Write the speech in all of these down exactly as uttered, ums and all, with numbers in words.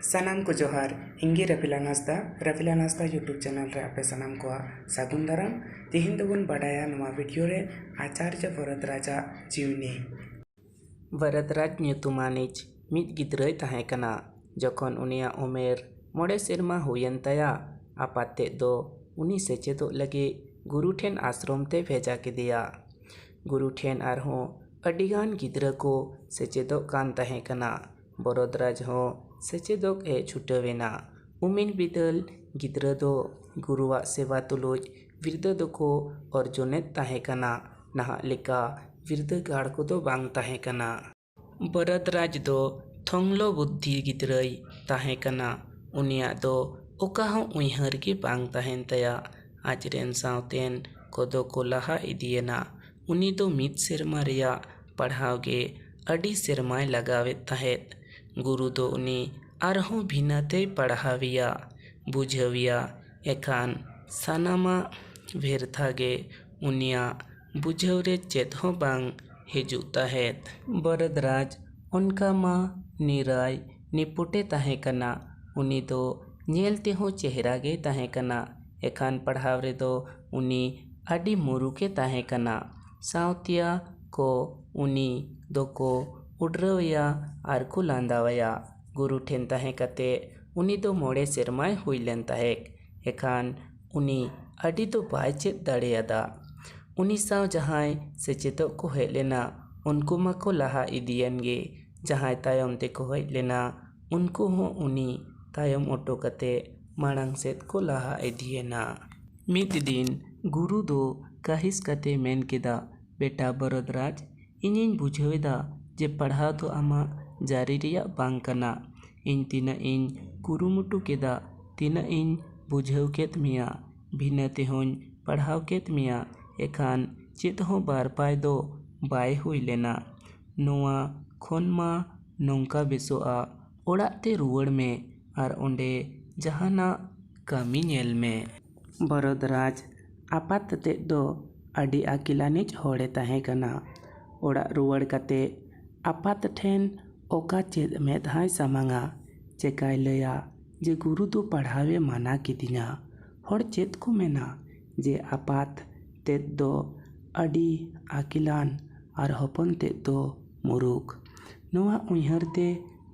ᱥᱟᱱᱟᱢ ᱠᱚ ᱡᱚᱦᱟᱨ᱾ ᱤᱧ ᱜᱮ ᱨᱟᱯᱷᱤᱞᱟᱞ ᱦᱟᱸᱥᱫᱟ᱾ ᱨᱟᱯᱷᱤᱞᱟᱞ ᱦᱟᱸᱥᱫᱟ YouTube channel ᱨᱮ ᱟᱯᱮ ᱥᱟᱱᱟᱢ ᱠᱚᱣᱟᱜ ᱥᱟᱹᱜᱩᱱ ᱫᱟᱨᱟᱢ᱾ ᱛᱮᱦᱮᱧ ᱫᱚᱵᱚᱱ ᱵᱟᱰᱟᱭᱟ ᱱᱚᱣᱟ video ᱨᱮ ᱟᱪᱟᱨᱡᱚ ᱵᱚᱨᱚᱫ ᱨᱟᱡᱟᱜ ᱡᱤᱣᱱᱤ᱾ ᱵᱚᱨᱚᱫ ᱨᱟᱡᱽ ᱧᱩᱛᱩᱢᱟᱱᱤᱡ ᱢᱤᱫ ᱜᱤᱫᱽᱨᱟᱹᱭ ᱛᱟᱦᱮᱸ ᱠᱟᱱᱟ᱾ ᱡᱚᱠᱷᱚᱱ ᱩᱱᱤᱭᱟᱜ ᱩᱢᱮᱨ ᱢᱚᱬᱮ ᱥᱮᱨᱢᱟ ᱦᱩᱭᱮᱱ ᱛᱟᱭᱟ, ᱟᱯᱟᱛ ᱛᱮᱫ ᱫᱚ ᱩᱱᱤ ᱥᱮᱪᱮᱫᱚᱜ ᱞᱟᱹᱜᱤᱫ ᱜᱩᱨᱩ ᱴᱷᱮᱱ ᱟᱥᱨᱚᱢ ᱛᱮ ᱵᱷᱮᱡᱟ ᱠᱮᱫᱮᱭᱟ᱾ ᱜᱩᱨᱩ ᱴᱷᱮᱱ ᱟᱨᱦᱚᱸ ᱟᱹᱰᱤᱜᱟᱱ ᱜᱤᱫᱽᱨᱟᱹ ᱠᱚ ᱥᱮᱪᱮᱫᱚᱜ ᱠᱟᱱ ᱛᱟᱦᱮᱸ ᱠᱟᱱᱟ᱾ ᱵᱚᱨᱚᱫ ᱨᱟᱡᱽ ᱦᱚᱸ ᱥᱮᱪᱮᱫᱚᱜ ᱮ ᱪᱷᱩᱴᱟᱹᱣ ᱮᱱᱟ᱾ ᱩᱢᱮᱨ ᱵᱤᱫᱟᱹᱞ ᱜᱤᱫᱽᱨᱟᱹ ᱫᱚ ᱜᱩᱨᱩᱣᱟᱜ ᱥᱮᱵᱟ ᱛᱩᱞᱩᱡ ᱵᱤᱨᱫᱟᱹ ᱫᱚᱠᱚ ᱚᱨᱡᱚᱱᱮᱫ ᱛᱟᱦᱮᱸ ᱠᱟᱱᱟ᱾ ᱱᱟᱦᱟᱜ ᱞᱮᱠᱟ ᱵᱤᱨᱫᱟᱹᱜᱟᱲ ᱠᱚᱫᱚ ᱵᱟᱝ ᱛᱟᱦᱮᱸ ᱠᱟᱱᱟ᱾ ᱵᱚᱨᱚᱫ ᱨᱟᱡᱽ ᱫᱚ ᱛᱷᱚᱝᱞᱚ ᱵᱩᱫᱽᱫᱷᱤ ᱜᱤᱫᱽᱨᱟᱹᱭ ᱛᱟᱦᱮᱸ ᱠᱟᱱᱟ᱾ ᱩᱱᱤᱭᱟᱜ ᱫᱚ ᱚᱠᱟ ᱦᱚᱸ ᱩᱭᱦᱟᱹᱨ ᱜᱮ ᱵᱟᱝ ᱛᱟᱦᱮᱱ ᱛᱟᱭᱟ᱾ ᱟᱡ ᱨᱮᱱ ᱥᱟᱶᱛᱮᱱ ᱠᱚᱫᱚ ᱠᱚ ᱞᱟᱦᱟ ᱤᱫᱤᱭᱮᱱᱟ᱾ ᱩᱱᱤ ᱫᱚ ᱢᱤᱫ ᱥᱮᱨᱢᱟ ᱨᱮᱭᱟᱜ ᱯᱟᱲᱦᱟᱣ ᱜᱮ ᱟᱹᱰᱤ ᱥᱮᱨᱢᱟᱭ ᱞᱟᱜᱟᱣᱮᱫ ᱛᱟᱦᱮᱸᱫ᱾ ᱜᱩᱨᱩ ᱫᱚ ᱩᱱᱤ ᱟᱨᱦᱚᱸ ᱵᱷᱤᱱᱟᱹᱛᱮᱭ ᱯᱟᱲᱦᱟᱣᱮᱭᱟ, ᱵᱩᱡᱷᱟᱹᱣᱮᱭᱟ᱾ ᱮᱠᱷᱟᱱ ᱥᱟᱱᱟᱢᱟᱜ ᱵᱷᱮᱨᱛᱷᱟ ᱜᱮ, ᱩᱱᱤᱭᱟᱜ ᱵᱩᱡᱷᱟᱹᱣ ᱨᱮ ᱪᱮᱫ ᱦᱚᱸ ᱵᱟᱝ ᱦᱤᱡᱩᱜ ᱛᱟᱦᱮᱸᱫ᱾ ᱵᱚᱨᱚᱫ ᱨᱟᱡᱽ ᱚᱱᱠᱟ ᱢᱟ ᱱᱤᱨᱟᱭ ᱱᱤᱯᱩᱴᱮ ᱛᱟᱦᱮᱸ ᱠᱟᱱᱟ᱾ ᱩᱱᱤ ᱫᱚ ᱧᱮᱞ ᱛᱮᱦᱚᱸ ᱪᱮᱦᱨᱟ ᱜᱮᱭ ᱛᱟᱦᱮᱸ ᱠᱟᱱᱟ, ᱮᱠᱷᱟᱱ ᱯᱟᱲᱦᱟᱣ ᱨᱮᱫᱚ ᱩᱱᱤ ᱟᱹᱰᱤ ᱢᱩᱨᱩᱠᱮ ᱛᱟᱦᱮᱸ ᱠᱟᱱᱟ᱾ ᱥᱟᱶᱛᱤᱭᱟ ᱠᱚ ᱩᱱᱤ ᱫᱚᱠᱚ ᱩᱰᱨᱟᱹᱣᱮᱭᱟ ᱟᱨ ᱠᱚ ᱞᱟᱸᱫᱟᱣᱟᱭᱟ᱾ ᱜᱩᱨᱩ ᱴᱷᱮᱱ ᱛᱟᱦᱮᱸ ᱠᱟᱛᱮ ᱩᱱᱤ ᱫᱚ ᱢᱚᱬᱮ ᱥᱮᱨᱢᱟᱭ ᱦᱩᱭ ᱞᱮᱱ ᱛᱟᱦᱮᱸᱫ, ᱮᱠᱷᱟᱱ ᱩᱱᱤ ᱟᱹᱰᱤ ᱫᱚ ᱵᱟᱭ ᱪᱮᱫ ᱫᱟᱲᱮᱭᱟᱫᱟ᱾ ᱩᱱᱤ ᱥᱟᱶ ᱡᱟᱦᱟᱸᱭ ᱥᱮᱪᱮᱫᱚᱜ ᱠᱚ ᱦᱮᱡ ᱞᱮᱱᱟ, ᱩᱱᱠᱩ ᱢᱟᱠᱚ ᱞᱟᱦᱟ ᱤᱫᱤᱭᱮᱱ ᱜᱮ᱾ ᱡᱟᱦᱟᱸᱭ ᱛᱟᱭᱚᱢ ᱛᱮᱠᱚ ᱦᱮᱡ ᱞᱮᱱᱟ, ᱩᱱᱠᱩ ᱦᱚᱸ ᱩᱱᱤ ᱛᱟᱭᱚᱢ ᱚᱴᱚ ᱠᱟᱛᱮ ᱢᱟᱲᱟᱝ ᱥᱮᱫ ᱠᱚ ᱞᱟᱦᱟ ᱤᱫᱤᱭᱮᱱᱟ᱾ ᱢᱤᱫ ᱫᱤᱱ ᱜᱩᱨᱩ ᱫᱚ ᱠᱟᱹᱦᱤᱥ ᱠᱟᱛᱮ ᱢᱮᱱ ᱠᱮᱫᱟ, ᱵᱮᱴᱟ ᱵᱚᱨᱚᱫ ᱨᱟᱡᱽ, ᱤᱧᱤᱧ ᱵᱩᱡᱷᱟᱹᱣ ᱮᱫᱟ ᱡᱮ ᱯᱟᱲᱦᱟᱣ ᱫᱚ ᱟᱢᱟᱜ ᱡᱟᱹᱨᱤ ᱨᱮᱭᱟᱜ ᱵᱟᱝ ᱠᱟᱱᱟ᱾ ᱤᱧ ᱛᱤᱱᱟᱹᱜ ᱤᱧ ᱠᱩᱨᱩᱢᱩᱴᱩ ᱠᱮᱫᱟ, ᱛᱤᱱᱟᱹᱜ ᱤᱧ ᱵᱩᱡᱷᱟᱹᱣ ᱠᱮᱫ ᱢᱮᱭᱟ, ᱵᱷᱤᱱᱟᱹ ᱛᱮᱦᱚᱸᱧ ᱯᱟᱲᱦᱟᱣ ᱠᱮᱫ ᱢᱮᱭᱟ, ᱮᱠᱷᱟᱱ ᱪᱮᱫ ᱦᱚᱸ ᱵᱟᱨ ᱯᱟᱭ ᱫᱚ ᱵᱟᱭ ᱦᱩᱭ ᱞᱮᱱᱟ᱾ ᱱᱚᱣᱟ ᱠᱷᱚᱱ ᱢᱟ ᱱᱚᱝᱠᱟ ᱵᱮᱥᱚᱜᱼᱟ, ᱚᱲᱟᱜ ᱛᱮ ᱨᱩᱣᱟᱹᱲ ᱢᱮ ᱟᱨ ᱚᱸᱰᱮ ᱡᱟᱦᱟᱱᱟᱜ ᱠᱟᱹᱢᱤ ᱧᱮᱞ ᱢᱮ᱾ ᱵᱚᱨᱚᱫ ᱨᱟᱡᱽ ᱟᱯᱟᱛ ᱛᱮᱫ ᱫᱚ ᱟᱹᱰᱤ ᱟᱹᱠᱤᱞᱟᱱᱤᱡ ᱦᱚᱲᱮ ᱛᱟᱦᱮᱸ ᱠᱟᱱᱟ᱾ ᱚᱲᱟᱜ ᱨᱩᱣᱟᱹᱲ ᱠᱟᱛᱮ ᱟᱯᱟᱛ ᱴᱷᱮᱱ ᱚᱠᱟ ᱪᱮᱫ ᱢᱮᱫᱦᱟᱭ ᱥᱟᱢᱟᱝᱟ, ᱪᱮᱠᱟᱭ ᱞᱟᱹᱭᱟ ᱡᱮ ᱜᱩᱨᱩ ᱫᱚ ᱯᱟᱲᱦᱟᱣᱮ ᱢᱟᱱᱟ ᱠᱤᱫᱤᱧᱟ? ᱦᱚᱲ ᱪᱮᱫ ᱠᱚ ᱢᱮᱱᱟ ᱡᱮ ᱟᱯᱟᱛ ᱛᱮᱫ ᱫᱚ ᱟᱹᱰᱤ ᱟᱹᱠᱤᱞᱟᱱ ᱟᱨ ᱦᱚᱯᱚᱱ ᱛᱮᱫ ᱫᱚ ᱢᱩᱨᱩᱠᱷ᱾ ᱱᱚᱣᱟ ᱩᱭᱦᱟᱹᱨ ᱛᱮ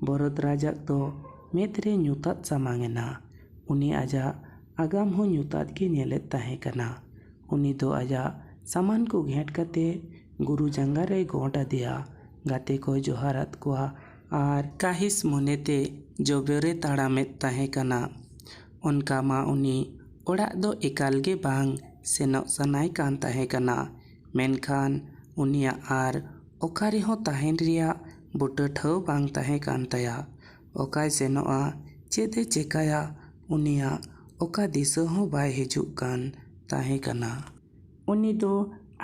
ᱵᱚᱨᱚᱛ ᱨᱟᱡᱟᱜ ᱫᱚ ᱢᱮᱫ ᱨᱮ ᱧᱩᱛᱟᱹᱛ ᱥᱟᱢᱟᱝ ᱮᱱᱟ᱾ ᱩᱱᱤ ᱟᱡᱟᱜ ᱟᱜᱟᱢ ᱦᱚᱸ ᱧᱩᱛᱟᱹᱛ ᱜᱮ ᱧᱮᱞᱮᱫ ᱛᱟᱦᱮᱸ ᱠᱟᱱᱟ᱾ ᱩᱱᱤ ᱫᱚ ᱟᱡᱟᱜ ᱥᱟᱢᱟᱱ ᱠᱚ ᱜᱷᱮᱸᱴ ᱠᱟᱛᱮ ᱜᱩᱨᱩ ᱡᱟᱸᱜᱟ ᱨᱮᱭ ᱜᱚᱸᱰ ᱟᱫᱮᱭᱟ᱾ ᱜᱟᱛᱮ ᱠᱚᱭ ᱡᱚᱦᱟᱨᱟᱫ ᱠᱚᱣᱟ ᱟᱨ ᱠᱟᱹᱦᱤᱥ ᱢᱚᱱᱮᱛᱮ ᱡᱚᱵᱮᱨᱮ ᱛᱟᱲᱟᱢᱮᱫ ᱛᱟᱦᱮᱸ ᱠᱟᱱᱟ᱾ ᱚᱱᱠᱟ ᱢᱟ ᱩᱱᱤ ᱚᱲᱟᱜ ᱫᱚ ᱮᱠᱟᱞ ᱜᱮ ᱵᱟᱝ ᱥᱮᱱᱚᱜ ᱥᱟᱱᱟᱭ ᱠᱟᱱ ᱛᱟᱦᱮᱸ ᱠᱟᱱᱟ᱾ ᱢᱮᱱᱠᱷᱟᱱ ᱩᱱᱤᱭᱟᱜ ᱟᱨ ᱚᱠᱟ ᱨᱮᱦᱚᱸ ᱛᱟᱦᱮᱱ ᱨᱮᱭᱟᱜ ᱵᱩᱴᱟᱹ ᱴᱷᱟᱹᱣ ᱵᱟᱝ ᱛᱟᱦᱮᱸ ᱠᱟᱱ ᱛᱟᱭᱟ᱾ ᱚᱠᱟᱭ ᱥᱮᱱᱚᱜᱼᱟ, ᱪᱮᱫ ᱮ ᱪᱮᱠᱟᱭᱟ, ᱩᱱᱤᱭᱟᱜ ᱚᱠᱟ ᱫᱤᱥᱟᱹ ᱦᱚᱸ ᱵᱟᱭ ᱦᱤᱡᱩᱜ ᱠᱟᱱ ᱛᱟᱦᱮᱸ ᱠᱟᱱᱟ᱾ ᱩᱱᱤ ᱫᱚ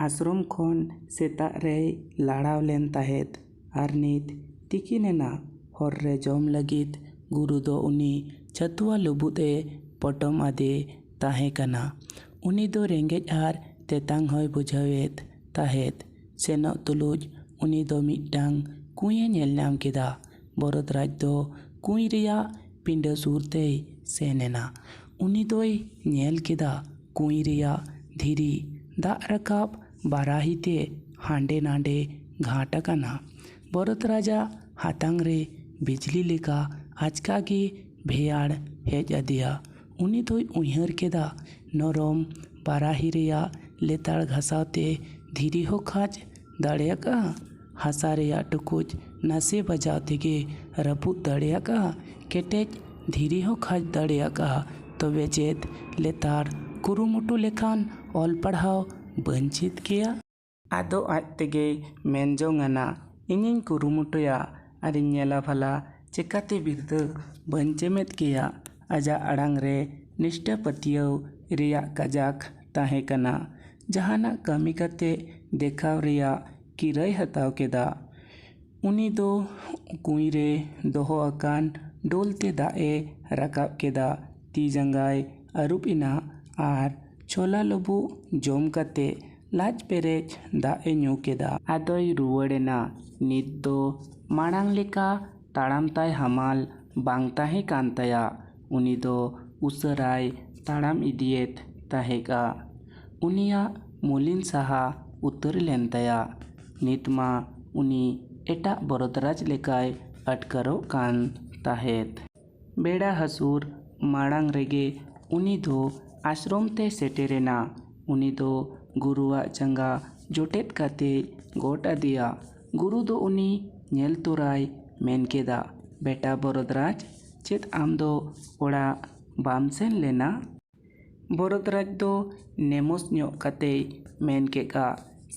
ᱟᱥᱨᱚᱢ ᱠᱷᱚᱱ ᱥᱮᱛᱟᱜ ᱨᱮᱭ ᱞᱟᱲᱟᱣ ᱞᱮᱱ ᱛᱟᱦᱮᱸᱫ ᱟᱨ ᱱᱤᱛ ᱛᱤᱠᱤᱱ ᱮᱱᱟ᱾ ᱦᱚᱨ ᱨᱮ ᱡᱚᱢ ᱞᱟᱹᱜᱤᱫ ᱜᱩᱨᱩ ᱫᱚ ᱩᱱᱤ ᱪᱷᱟᱹᱛᱩᱣᱟ ᱞᱩᱵᱩᱫ ᱮ ᱯᱚᱴᱚᱢ ᱟᱫᱮ ᱛᱟᱦᱮᱸ ᱠᱟᱱᱟ᱾ ᱩᱱᱤ ᱫᱚ ᱨᱮᱸᱜᱮᱡ ᱟᱨ ᱛᱮᱛᱟᱝ ᱦᱚᱸᱭ ᱵᱩᱡᱷᱟᱹᱣᱮᱫ ᱛᱟᱦᱮᱸᱫ᱾ ᱥᱮᱱᱚᱜ ᱛᱩᱞᱩᱡ ᱩᱱᱤ ᱫᱚ ᱢᱤᱫᱴᱟᱝ ᱠᱩᱸᱭᱮ ᱧᱮᱞ ᱧᱟᱢ ᱠᱮᱫᱟ᱾ ᱵᱚᱨᱚᱛ ᱨᱟᱡᱽ ᱫᱚ ᱠᱩᱸᱭ ᱨᱮᱭᱟᱜ ᱯᱤᱸᱰᱟᱹ ᱥᱩᱨ ᱛᱮᱭ ᱥᱮᱱ ᱮᱱᱟ᱾ ᱩᱱᱤ ᱫᱚᱭ ᱧᱮᱞ ᱠᱮᱫᱟ ᱠᱩᱸᱭ ᱨᱮᱭᱟᱜ ᱫᱷᱤᱨᱤ ᱫᱟᱜ ᱨᱟᱠᱟᱵ ᱵᱟᱨᱟᱦᱤ ᱛᱮ ᱦᱟᱸᱰᱮ ᱱᱟᱰᱮ ᱜᱷᱟᱴ ᱟᱠᱟᱱᱟ᱾ ᱵᱚᱨᱚᱛ ᱨᱟᱡᱟᱜ ᱦᱟᱛᱟᱝ ᱨᱮ ᱵᱤᱡᱽᱞᱤ ᱞᱮᱠᱟ ᱟᱪᱠᱟ ᱜᱮ ᱵᱷᱮᱭᱟᱲ ᱦᱮᱡ ᱟᱫᱮᱭᱟ᱾ ᱩᱱᱤ ᱫᱚᱭ ᱩᱭᱦᱟᱹᱨ ᱠᱮᱫᱟ, ᱱᱚᱨᱚᱢ ᱵᱟᱨᱟᱦᱤ ᱨᱮᱭᱟᱜ ᱞᱮᱛᱟᱲ ᱜᱷᱟᱥᱟᱣ ᱛᱮ ᱫᱷᱤᱨᱤ ᱦᱚᱸ ᱠᱷᱟᱸᱡ ᱫᱟᱲᱮᱭᱟᱜᱼᱟ? ᱦᱟᱥᱟ ᱨᱮᱭᱟᱜ ᱴᱩᱠᱩᱡ ᱱᱟᱥᱮ ᱵᱟᱡᱟᱣ ᱛᱮᱜᱮ ᱨᱟᱹᱯᱩᱫ ᱫᱟᱲᱮᱭᱟᱜᱼᱟ? ᱠᱮᱴᱮᱡ ᱫᱷᱤᱨᱤ ᱦᱚᱸ ᱠᱷᱟᱸᱡ ᱫᱟᱲᱮᱭᱟᱜᱼᱟ? ᱛᱚᱵᱮ ᱪᱮᱫ ᱞᱮᱛᱟᱲ ᱠᱩᱨᱩᱢᱩᱴᱩ ᱞᱮᱠᱷᱟᱱ ᱚᱞ ᱯᱟᱲᱦᱟᱣ ᱵᱟᱹᱧ ᱪᱮᱫ ᱠᱮᱭᱟ? ᱟᱫᱚ ᱟᱡ ᱛᱮᱜᱮᱭ ᱢᱮᱱ ᱡᱚᱝ ᱟᱱᱟ, ᱤᱧᱤᱧ ᱠᱩᱨᱩᱢᱩᱴᱩᱭᱟ ᱟᱨᱤᱧ ᱧᱮᱞᱟ ᱵᱷᱟᱞᱟ ᱪᱮᱠᱟᱛᱮ ᱵᱤᱨᱫᱟᱹ ᱵᱟᱹᱧ ᱪᱮᱢᱮᱫ ᱠᱮᱭᱟ᱾ ᱟᱡᱟᱜ ᱟᱲᱟᱝ ᱨᱮ ᱱᱤᱥᱴᱷᱟᱹ ᱯᱟᱹᱛᱭᱟᱹᱣ ᱨᱮᱭᱟᱜ ᱠᱟᱡᱟᱠ ᱛᱟᱦᱮᱸ ᱠᱟᱱᱟ᱾ ᱡᱟᱦᱟᱱᱟᱜ ᱠᱟᱹᱢᱤ ᱠᱟᱛᱮ ᱫᱮᱠᱷᱟᱣ ᱨᱮᱭᱟᱜ ᱠᱤᱨᱟᱹᱭ ᱦᱟᱛᱟᱣ ᱠᱮᱫᱟ᱾ ᱩᱱᱤ ᱫᱚ ᱠᱩᱸᱭ ᱨᱮ ᱫᱚᱦᱚ ᱟᱠᱟᱱ ᱰᱳᱞ ᱛᱮ ᱫᱟᱜ ᱮ ᱨᱟᱠᱟᱵ ᱠᱮᱫᱟ᱾ ᱛᱤ ᱡᱟᱸᱜᱟᱭ ᱟᱹᱨᱩᱵ ᱮᱱᱟ ᱟᱨ ᱪᱷᱳᱞᱟ ᱞᱩᱵᱩᱜ ᱡᱚᱢ ᱠᱟᱛᱮ ᱞᱟᱡ ᱯᱮᱨᱮᱡ ᱫᱟᱜ ᱮ ᱧᱩ ᱠᱮᱫᱟ᱾ ᱟᱫᱚᱭ ᱨᱩᱣᱟᱹᱲ ᱮᱱᱟ᱾ ᱱᱤᱛ ᱫᱚ ᱢᱟᱲᱟᱝ ᱞᱮᱠᱟ ᱛᱟᱲᱟᱢ ᱛᱟᱭ ᱦᱟᱢᱟᱞ ᱵᱟᱝ ᱛᱟᱦᱮᱸ ᱠᱟᱱ ᱛᱟᱭᱟ᱾ ᱩᱱᱤ ᱫᱚ ᱩᱥᱟᱹᱨᱟᱭ ᱛᱟᱲᱟᱢ ᱤᱫᱤᱭᱮᱫ ᱛᱟᱦᱮᱸᱫᱼᱟ᱾ ᱩᱱᱤᱭᱟᱜ ᱢᱩᱞᱤᱱ ᱥᱟᱦᱟ ᱩᱛᱟᱹᱨ ᱞᱮᱱ ᱛᱟᱭᱟ᱾ ᱱᱤᱛ ᱢᱟ ᱩᱱᱤ ᱮᱴᱟᱜ ᱵᱚᱨᱚᱫᱽᱨᱟᱡᱽ ᱞᱮᱠᱟᱭ ᱟᱴᱠᱟᱨᱚᱜ ᱠᱟᱱ ᱛᱟᱦᱮᱸᱫ᱾ ᱵᱮᱲᱟ ᱦᱟᱹᱥᱩᱨ ᱢᱟᱲᱟᱝ ᱨᱮᱜᱮ ᱩᱱᱤ ᱫᱚ ᱟᱥᱨᱚᱢ ᱛᱮ ᱥᱮᱴᱮᱨᱮᱱᱟ᱾ ᱩᱱᱤ ᱫᱚ ᱜᱩᱨᱩᱣᱟᱜ ᱡᱟᱸᱜᱟ ᱡᱚᱴᱮᱫ ᱠᱟᱛᱮ ᱜᱚᱰ ᱟᱫᱮᱭᱟ᱾ ᱜᱩᱨᱩ ᱫᱚ ᱩᱱᱤ ᱧᱮᱞ ᱛᱚᱨᱟᱭ ᱢᱮᱱ ᱠᱮᱫᱟ, "ᱵᱮᱴᱟ ᱵᱚᱨᱚᱫᱽᱨᱟᱡᱽ, ᱪᱮᱫ ᱟᱢ ᱫᱚ ᱚᱲᱟᱜ ᱵᱟᱢ ᱥᱮᱱ ᱞᱮᱱᱟ?" ᱵᱚᱨᱚᱫᱽᱨᱟᱡᱽ ᱫᱚ ᱱᱮᱢᱚᱥ ᱧᱚᱜ ᱠᱟᱛᱮᱭ ᱢᱮᱱ ᱠᱮᱫᱼᱟ,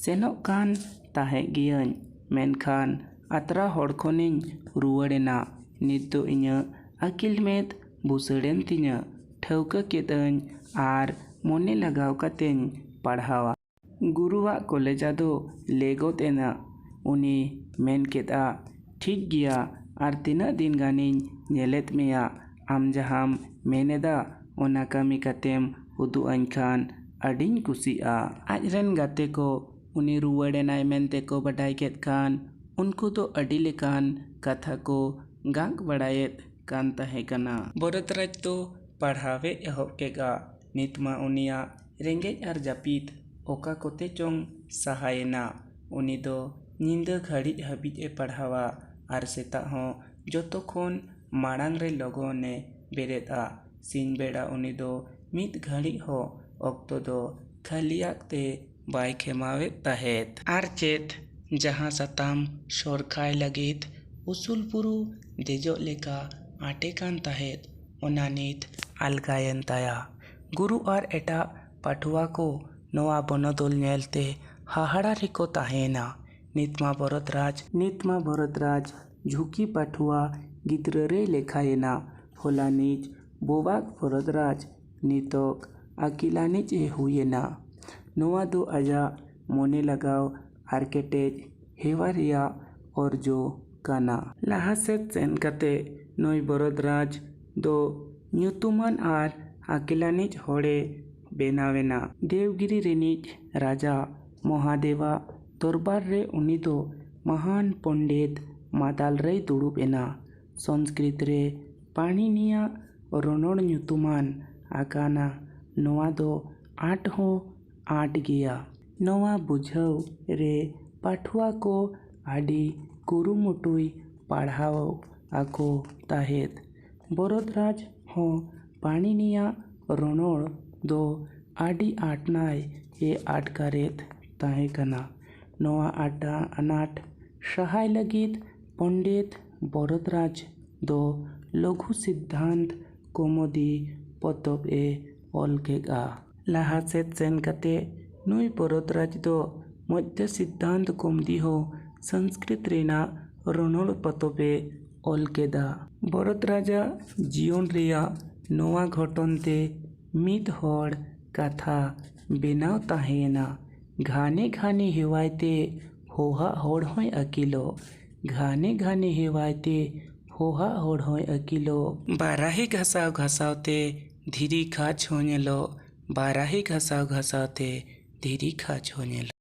"ᱥᱮᱱᱚᱜ ᱠᱟᱱ ᱛᱟᱦᱮᱸ ᱜᱤᱭᱟᱹᱧ, ᱢᱮᱱᱠᱷᱟᱱ ᱟᱛᱨᱟ ᱦᱚᱲ ᱠᱷᱚᱱᱤᱧ ᱨᱩᱣᱟᱹᱲᱮᱱᱟ᱾ ᱱᱤᱛ ᱫᱚ ᱤᱧᱟᱹᱜ ᱟᱹᱠᱤᱞ ᱢᱮᱫ ᱵᱩᱥᱟᱹᱲᱮᱱ ᱛᱤᱧᱟᱹ᱾ ᱴᱷᱟᱹᱣᱠᱟᱹ ᱠᱮᱫᱟᱹᱧ ᱟᱨ ᱢᱚᱱᱮ ᱞᱟᱜᱟᱣ ᱠᱟᱛᱮᱧ ᱯᱟᱲᱦᱟᱣᱟ᱾" ᱜᱩᱨᱩᱣᱟᱜ ᱠᱚᱞᱮᱡᱟ ᱫᱚ ᱞᱮ ᱜᱚᱫ ᱮᱱᱟ᱾ ᱩᱱᱤ ᱢᱮᱱ ᱠᱮᱫᱼᱟ, "ᱴᱷᱤᱠ ᱜᱮᱭᱟ, ᱟᱨ ᱛᱤᱱᱟᱹᱜ ᱫᱤᱱ ᱜᱟᱱᱤᱧ ᱧᱮᱞᱮᱫ ᱢᱮᱭᱟ, ᱟᱢ ᱡᱟᱦᱟᱸᱢ ᱢᱮᱱ ᱮᱫᱟ, ᱚᱱᱟ ᱠᱟᱹᱢᱤ ᱠᱟᱛᱮᱢ ᱩᱫᱩᱜ ᱟᱹᱧ ᱠᱷᱟᱱ ᱟᱹᱰᱤᱧ ᱠᱩᱥᱤᱜᱼᱟ᱾" ᱟᱡ ᱨᱮᱱ ᱜᱟᱛᱮ ᱠᱚ ᱩᱱᱤ ᱨᱩᱣᱟᱹᱲ ᱮᱱᱟᱭ ᱢᱮᱱᱛᱮ ᱠᱚ ᱵᱟᱰᱟᱭ ᱠᱮᱫ ᱠᱷᱟᱱ, ᱩᱱᱠᱩ ᱫᱚ ᱟᱹᱰᱤ ᱞᱮᱠᱟᱱ ᱠᱟᱛᱷᱟ ᱠᱚ ᱜᱟᱸᱠ ᱵᱟᱲᱟᱭᱮᱫ ᱠᱟᱱ ᱛᱟᱦᱮᱸ ᱠᱟᱱᱟ᱾ ᱵᱚᱨᱚᱫᱽᱨᱟᱡᱽ ᱫᱚ ᱯᱟᱲᱦᱟᱣᱮ ᱮᱦᱚᱵ ᱠᱮᱫᱼᱟ᱾ ᱱᱤᱛ ᱢᱟ ᱩᱱᱤᱭᱟᱜ ᱨᱮᱸᱜᱮᱡ ᱟᱨ ᱡᱟᱹᱯᱤᱫ ᱚᱠᱟ ᱠᱚᱛᱮ ᱪᱚᱝ ᱥᱟᱦᱟᱭᱮᱱᱟ᱾ ᱩᱱᱤ ᱫᱚ ᱧᱤᱫᱟᱹ ᱜᱷᱟᱹᱲᱤᱡ ᱦᱟᱹᱵᱤᱡ ᱮ ᱯᱟᱲᱦᱟᱣᱟ ᱟᱨ ᱥᱮᱛᱟᱜ ᱦᱚᱸ ᱡᱚᱛᱚ ᱠᱷᱚᱱ ᱢᱟᱲᱟᱝ ᱨᱮ ᱞᱚᱜᱚᱱ ᱮ ᱵᱮᱨᱮᱫᱼᱟ᱾ ᱥᱤᱧ ᱵᱮᱲᱟ ᱩᱱᱤ ᱫᱚ ᱢᱤᱫ ᱜᱷᱟᱹᱲᱤᱡ ᱦᱚᱸ ᱚᱠᱛᱚ ᱫᱚ ᱠᱷᱟᱹᱞᱤᱭᱟᱜ ᱛᱮ ᱵᱟᱭ ᱠᱷᱮᱢᱟᱣᱮᱫ ᱛᱟᱦᱮᱸᱫ᱾ ᱟᱨ ᱪᱮᱫ ᱡᱟᱦᱟᱸ ᱥᱟᱛᱟᱢ ᱥᱚᱨᱠᱟᱭ ᱞᱟᱹᱜᱤᱫ ᱩᱥᱩᱞ ᱵᱩᱨᱩ ᱫᱮᱡᱚᱜ ᱞᱮᱠᱟ ᱟᱸᱴᱮ ᱠᱟᱱ ᱛᱟᱦᱮᱸᱫ, ᱚᱱᱟ ᱱᱤᱛ ᱟᱞᱜᱟᱭᱮᱱ ᱛᱟᱭᱟ᱾ ᱜᱩᱨᱩ ᱟᱨ ᱮᱴᱟᱜ ᱯᱟᱹᱴᱷᱩᱣᱟ ᱠᱚ ᱱᱚᱣᱟ ᱵᱚᱱᱚᱫᱚᱞ ᱧᱮᱞᱛᱮ ᱦᱟᱦᱟᱲᱟ ᱨᱮᱠᱚ ᱛᱟᱦᱮᱸᱭᱮᱱᱟ᱾ ᱱᱤᱛ ᱢᱟ ᱵᱚᱨᱚᱫᱽᱨᱟᱡᱽ, ᱱᱤᱛ ᱢᱟ ᱵᱚᱨᱚᱫᱽᱨᱟᱡᱽ ᱡᱷᱩᱸᱠᱤ ᱯᱟᱹᱴᱷᱩᱣᱟ ᱜᱤᱫᱽᱨᱟᱹ ᱨᱮᱭ ᱞᱮᱠᱷᱟᱭᱮᱱᱟ᱾ ᱦᱚᱞᱟᱱᱤᱡ ᱵᱳᱵᱟᱜᱽ ᱵᱚᱨᱚᱫᱽᱨᱟᱡᱽ ᱱᱤᱛᱚᱜ ᱟᱹᱠᱤᱞᱟᱱᱤᱡ ᱮ ᱦᱩᱭᱮᱱᱟ᱾ ᱱᱚᱣᱟ ᱫᱚ ᱟᱡᱟᱜ ᱢᱚᱱᱮ ᱞᱟᱜᱟᱣ ᱟᱨ ᱠᱮᱴᱮᱡ ᱦᱮᱣᱟ ᱨᱮᱭᱟᱜ ᱚᱨᱡᱚ ᱠᱟᱱᱟ᱾ ᱞᱟᱦᱟ ᱥᱮᱫ ᱥᱮᱱ ᱠᱟᱛᱮ ᱱᱩᱭ ᱵᱚᱨᱚᱫᱽᱨᱟᱡᱽ ᱫᱚ ᱧᱩᱛᱩᱢᱟᱱ ᱟᱨ ᱟᱹᱠᱤᱞᱟᱱᱤᱡ ᱦᱚᱲᱮ ᱵᱮᱱᱟᱣᱮᱱᱟ᱾ ᱫᱮᱣᱜᱤᱨᱤ ᱨᱤᱱᱤᱡ ᱨᱟᱡᱟ ᱢᱚᱦᱟᱫᱮᱣᱟᱜ ᱫᱚᱨᱵᱟᱨ ᱨᱮ ᱩᱱᱤ ᱫᱚ ᱢᱟᱦᱟᱱ ᱯᱚᱱᱰᱤᱛ ᱢᱟᱫᱟᱞ ᱨᱮᱭ ᱫᱩᱲᱩᱵ ᱮᱱᱟ᱾ ᱥᱚᱝᱥᱠᱨᱤᱛ ᱨᱮ ᱯᱟᱬᱤᱱᱤᱭᱟᱜ ᱨᱚᱱᱚᱲ ᱧᱩᱛᱩᱢᱟᱱ ᱟᱠᱟᱱᱟ᱾ ᱱᱚᱣᱟ ᱫᱚ ᱟᱸᱴ ᱦᱚᱸ ᱟᱸᱴ ᱜᱮᱭᱟ᱾ ᱱᱚᱣᱟ ᱵᱩᱡᱷᱟᱹᱣ ᱨᱮ ᱯᱟᱹᱴᱷᱩᱣᱟᱹ ᱠᱚ ᱟᱹᱰᱤ ᱠᱩᱨᱩᱢᱩᱴᱩᱭ ᱯᱟᱲᱦᱟᱣ ᱟᱠᱚ ᱛᱟᱦᱮᱸᱫ᱾ ᱵᱚᱨᱚᱫᱽᱨᱟᱡᱽ ᱦᱚᱸ ᱯᱟᱬᱤᱱᱤᱭᱟᱜ ᱨᱚᱱᱚᱲ ᱫᱚ ᱟᱹᱰᱤ ᱟᱸᱴᱱᱟᱭ ᱮ ᱟᱴᱠᱟᱨᱮᱫ ᱛᱟᱦᱮᱸ ᱠᱟᱱᱟ᱾ ᱱᱚᱣᱟ ᱟᱴᱟ ᱟᱱᱟᱴ ᱥᱟᱦᱟᱭ ᱞᱟᱹᱜᱤᱫ ᱯᱚᱱᱰᱤᱛ ᱵᱚᱨᱚᱫᱽᱨᱟᱡᱽ ᱫᱚ ᱞᱚᱜᱷᱩ ᱥᱤᱫᱽᱫᱷᱟᱱᱛ ᱠᱚᱢᱚᱫᱤ ᱯᱚᱛᱚᱵ ᱮ ᱚᱞ ᱠᱮᱫᱼᱟ᱾ ᱞᱟᱦᱟ ᱥᱮᱫ ᱥᱮᱱ ᱠᱟᱛᱮ ᱱᱩᱭ ᱵᱚᱨᱚᱫᱽᱨᱟᱡᱽ ᱫᱚ ᱢᱚᱫᱽᱫᱷᱚ ᱥᱤᱫᱽᱫᱷᱟᱱᱛ ᱠᱚᱢᱚᱫᱤ ᱦᱚᱸ ᱥᱚᱝᱥᱠᱨᱤᱛ ᱨᱮᱱᱟᱜ ᱨᱚᱱᱚᱲ ᱯᱚᱛᱚᱵ ᱮ ᱚᱞ ᱠᱮᱫᱟ᱾ ᱵᱚᱨᱚᱫᱽᱨᱟᱡᱟᱜ ᱡᱤᱭᱚᱱ ᱨᱮᱭᱟᱜ ᱱᱚᱣᱟ ᱜᱷᱚᱴᱚᱱ ᱛᱮ ᱢᱤᱫ ᱦᱚᱲ ᱠᱟᱛᱷᱟ ᱵᱮᱱᱟᱣ ᱛᱟᱦᱮᱸᱭᱮᱱᱟ᱾ ᱜᱷᱟᱱᱮ ᱜᱷᱟᱱᱮ ᱦᱮᱣᱟᱭ ᱛᱮ ᱦᱚᱦᱟᱜ ᱦᱚᱲ ᱦᱚᱸᱭ ᱟᱹᱠᱤᱞᱚᱜ᱾ ᱜᱷᱟᱱᱮ ᱜᱷᱟᱱᱮ ᱦᱮᱣᱟᱭ ᱛᱮ ᱦᱚᱦᱟᱜ ᱦᱚᱲ ᱦᱚᱸᱭ ᱟᱹᱠᱤᱞᱚᱜ᱾ ᱵᱟᱨᱟᱦᱤ ᱜᱷᱟᱥᱟᱣ ᱜᱷᱟᱥᱟᱣ ᱛᱮ ᱫᱷᱤᱨᱤ ᱠᱷᱟᱡ ᱦᱚᱸ ᱧᱮᱞᱚᱜ᱾ ᱵᱟᱨᱟᱦᱤ ᱜᱷᱟᱥᱟᱣ ᱜᱷᱟᱥᱟᱣ ᱛᱮ ᱫᱷᱤᱨᱤ ᱠᱷᱟᱡ ᱦᱚᱸ ᱧᱮᱞᱚᱜ᱾